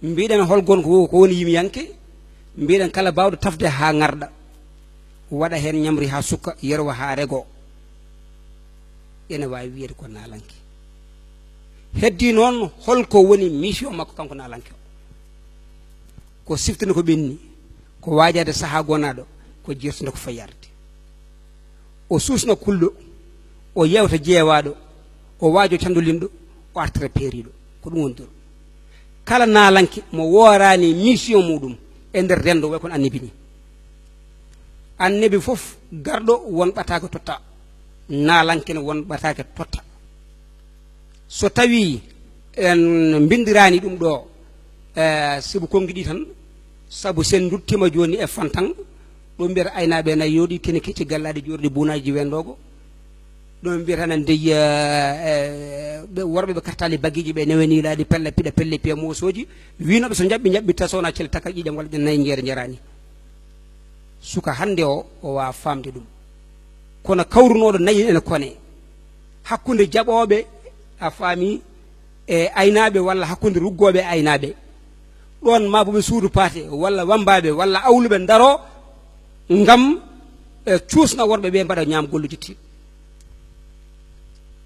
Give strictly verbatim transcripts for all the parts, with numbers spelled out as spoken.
Mbiɗen hol gon ko ko woni yimiyanke? Mbiɗen kala baawɗo tafde haa ŋarɗa, waɗa heen ñamri haa sukka, yerwa haa rego, ene waawi wiyede ko naalanke. Heddi noon, hol ko woni mission makko kanko naalanke o? Ko siftude ko ɓenni, ko waajaade sahaa gonaaɗo, ko jeertude ko fayarde. O suusna kulɗo, o yeewta jeewaaɗo, o waajo candolinɗo, o artira peeriiɗo. Ko ɗum woni duru. Kala naalanke mo wooraani mission muɗum e nder renndo, way kono annabi ni. Annabi fof garɗo won ɓataake totta, naalanke ne won ɓataake totta. So tawii en mbinndiraani ɗum ɗo, eh, sibu konngi ɗi tan, sabu sen nduttima jooni e Fantaŋ, ɗo mbiyata aynaaɓe nayi yooɗi, kene kecci gallaaɗi joorɗi buunaaji wendoogo. Ɗo mbiyata nan dey, eh, eh, ɓe worɓe ɓe kartaali bagiiji ɓe newe niilaaɗi pelle piɗa pelle piya moosooji. Wiinooɓe so njaɓɓi njaɓɓitta so wonaa cel taka ƴiiƴam walla ƴen nayi njeere njaraani. Suka hannde o, o waawa faamde ɗum. Kono kawrunooɗo nayi ene kone hakkunde jaɓooɓe, a faami, e aynaaɓe walla hakkunde ruggooɓe e aynaaɓe. Ɗoon maa bo ɓe suudu paate walla wammbaaɓe walla awluɓe ndaro ngam, e, cuusna worɓe ɓe mbaɗa ñaam golluji tiiɗ.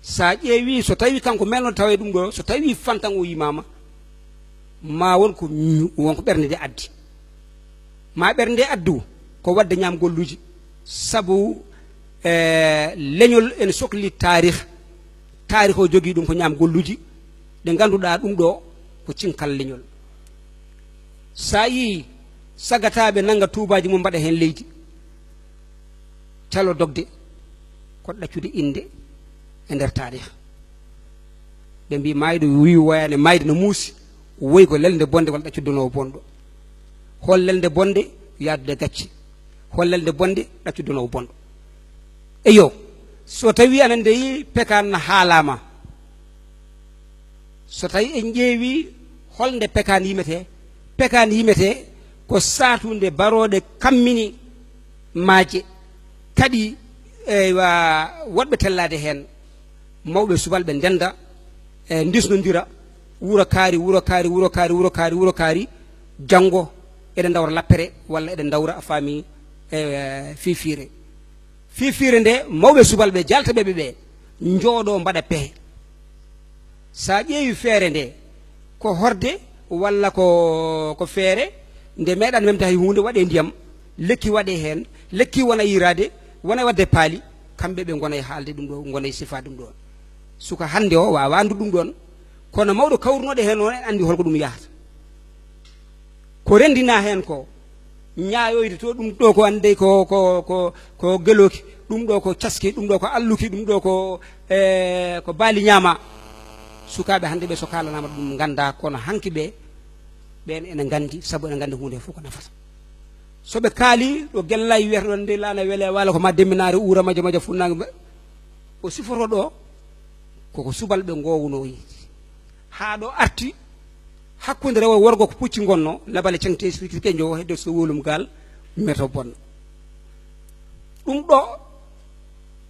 So a ƴeewi, so tawi kanko melno tawa e ɗum ɗo, so tawi Fantaŋ o yimaama, ma won ko, won ko ɓernde nde addi. Ma ɓernde nde addu ko wadde ñaam golluji. Sabu, eh, leñol ene sokli taarih. Taarih o jogii ɗum ko ñaam golluji ɗe ngannduɗaa ɗum ɗo ko cinkal leñol. So a yii sagataaɓe nannga tuubaaji mum mbaɗa heen leydi, calo dogde ko ɗaccude innde e nder taarih. Ɓe mbii maayɗo wii woyaani maayde no muusi, woyi ko lelde bonde walla ɗaccude donoowo bonɗo. Hol lelde bonde? Yahdude gacce. Hol lelde bonde? Ɗaccude donoowo bonɗo. Eyo, so tawii aɗa anndi pekaan haalaama, so tawii en ƴeewii hol nde pekaan yimetee, pekaan yimetee ko saatude barooɗe kammini maaje, kaɗi, eywa, woɗɓe tellaade heen, mawɓe subalɓe ndennda, e ndisnondira, wuro kaari, wuro kaari, wuro kaari, wuro kaari, wuro kaari, janngo eɗen ndawra lappere walla eɗen ndawra a faami, e, fiifiire. Fiifiire nde, mawɓe subalɓe jaaltaɓe ɓe ɓe njooɗoo mbaɗa pehe. So a ƴeewi feere nde, ko horde walla ko, ko feere nde meeɗaani memde hay huunde, waɗee ndiyam, lekki waɗee heen, lekki wona yiiraade, wona waɗde paali, kamɓe ɓe ngona e haalde ɗum ɗo, ngona e sifaade ɗum ɗo. Suka hannde o waawaa anndude ɗum ɗoon, kono mawɗo kawrunooɗo heen o, en anndi hol ko ɗum yahata. Ko renndinaa heen ko, ñaayoyde to, ɗum ɗo ko anndey ko, ko, ko, ko gelooki, ɗum ɗo ko caski, ɗum ɗo ko alluki, ɗum ɗo ko, e, ko baali ñaama. Sukaaɓe hannde ɓe so kaalanaama ɗum nganndaa, kono hanki ɓe, ɓeen ene nganndi, sabu ene nganndi huunde fof ko nafata. So ɓe kaali ɗo Gellay wiyata ɗon nde laana wele waalo ko ma demminaare uura maja maja funnaange mba-, o sifoto ɗo koko subalɓe ngowno yiide. Haa ɗo arti hakkunde rewo e worgo ko pucci ngonno, labale ceŋte sirkirke njowo hedde so wolum gal meto bonna. Ɗum ɗo,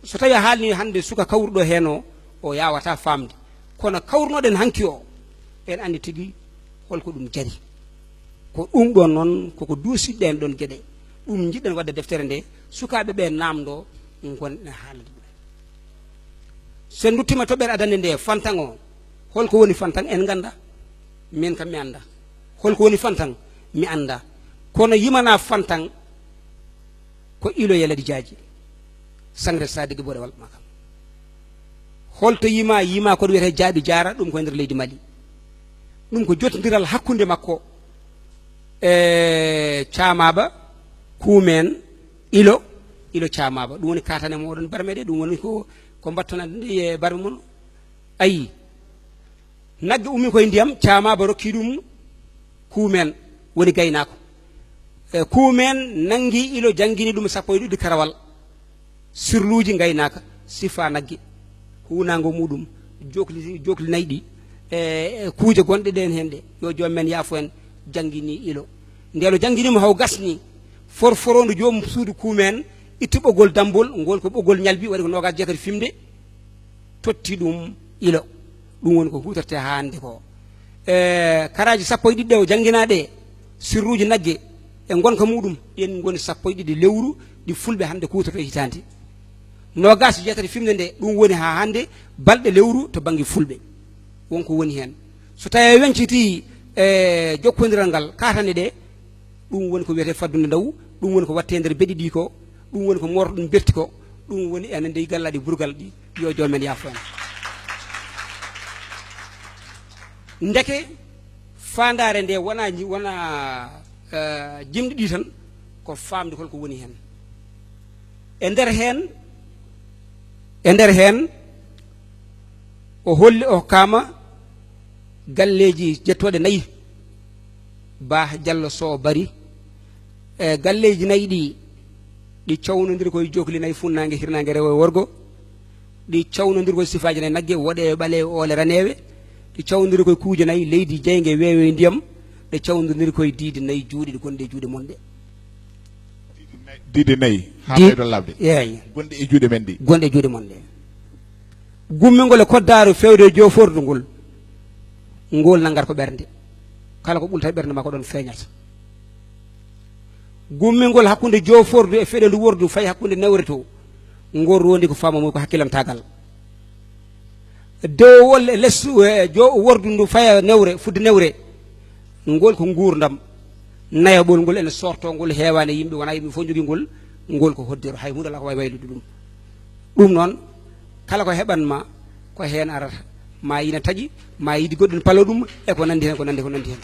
so tawi a haalni hannde suka kawruɗo heen o, o yawata faamde. Kono kawrunoɗen hanki o, en anndi tigi holko ɗum jari. Ko ɗum ɗon noon, koko duusiɗen ɗon geɗe. Ɗum njiɗɗen wadde deftere nde, sukaaɓe ɓe naamndo, ngonɗen haalde ɗum. So en nduttima toɓɓere adannde nde, Fantaŋ o, holko woni Fantaŋ? En ngannda. Min kam mi annda. Holko woni Fantaŋ? Mi annda. Kono yimana Fantaŋ, ko Ilo Yaladi Jaaji, Sangre Sadiki Boɗewal Makam. Holto yima? Yima ko ɗo wiyetee Jaaɓi Jaara, ɗum ko e nder leydi Mali. Ɗum ko jottondiral hakkunde makko e Caamaaba, Kuumeen, Ilo, Ilo Caamaaba. Ɗum woni katane mo oɗon barme ɗe, ɗum woni ko, ko mbattonande e barme mon. Ayi. Nagge ummi koye ndiyam, Caamaaba rokki ɗum Kuumeen, woni gaynaako. E, Kuumeen nanngi Ilo, janngini ɗum sappo e ɗiɗi karawal. Sirluuji ngaynaaka, sifa nagge, huunaango muɗum, jokli, jokli nayi ɗi, e, e kuuje gonɗe ɗen heen ɗe, yo joom men yaafo en, janngini Ilo. Nde Ilo janngini mo haw gasni, forforondu joom suudu Kuumeen, itti ɓoggol dammbol, ngol ko ɓoggol ñalbi, waɗi ko noogaas jeetati fimde, totti ɗum Ilo. Ɗum woni ko huutortee haa hannde ko. E karaaji sappo e ɗiɗi ɗe o jannginaa ɗe, sirruuji nagge e ngonka muuɗum, ɗeen ngoni sappo e ɗiɗi lewru ɗi Fulɓe hannde kuutorto e hitaande. Noogaas e jeetati fimde nde, ɗum woni haa hannde balɗe lewru to bannge Fulɓe. Won ko woni heen. So tawii a weñcitii e jokkondiral ngal, kaatane ɗe, ɗum woni ko wiyetee faddude ndaw, ɗum woni ko waɗtee nder beɗi ɗi ko, ɗum woni ko moortoɗen berti ko, ɗum woni enen dey gallaaɗi burgal ɗi, yo joom en yaafo en. Ndeke faandaare nde wonaa ñi-, wonaa, eh, jimɗi ɗi tan, ko faamde hol ko woni heen. E nder heen, e nder heen, o holli, o hokkaama galleeji jettooɗe nayi, Bah Jallo Sow Bari. E galleeji nayi ɗi, ɗi cawnondiri koye jookli nayi, funnaange, hirnaange, rewo e worgo. Ɗi cawnondiri koye sifaaji nayi, nagge, woɗeewe, ɓaleewe, oole, raneewe. Ɗi cawnondiri koye kuuje nayi, leydi, jeynge, weeyo e ndiyam. Ɗe cawnondiri koye diidi nayi juuɗe ɗi gonɗe e juuɗe mon ɗe. Diidi nayi, haa Di-, ɓeydo labde. Eeyi. Gonɗe e juuɗe men ɗi. Gonɗe e juuɗe mon ɗe. Gummingol e koddaaro feewde e joofordu ngol, ngol nanngata ko ɓernde. Kala ko ɓulta e ɓernde ma ko ɗoon feeñata. Gummingol hakkunde joofordu e feɗendu wordu fayi hakkunde newre to, ngol rondi ko faamu mum ko hakkilantaagal. Dewowol e les, e jo-, wordu ndu faya newre, fudde newre, ngol ko nguurndam. Nayaɓol ngol ene soortoo, ngol heewaani e yimɓe, wonaa yimɓe fof njogii ngol, ngol ko hoddiro, hay huunde alaa ko waawi waylude ɗum. Ɗum noon, kala ko heɓan ma, ko heen arata. Ma ina taƴi, ma yiɗi goɗɗum palo ɗum, e ko nanndi heen, ko nanndi, ko nanndi heen.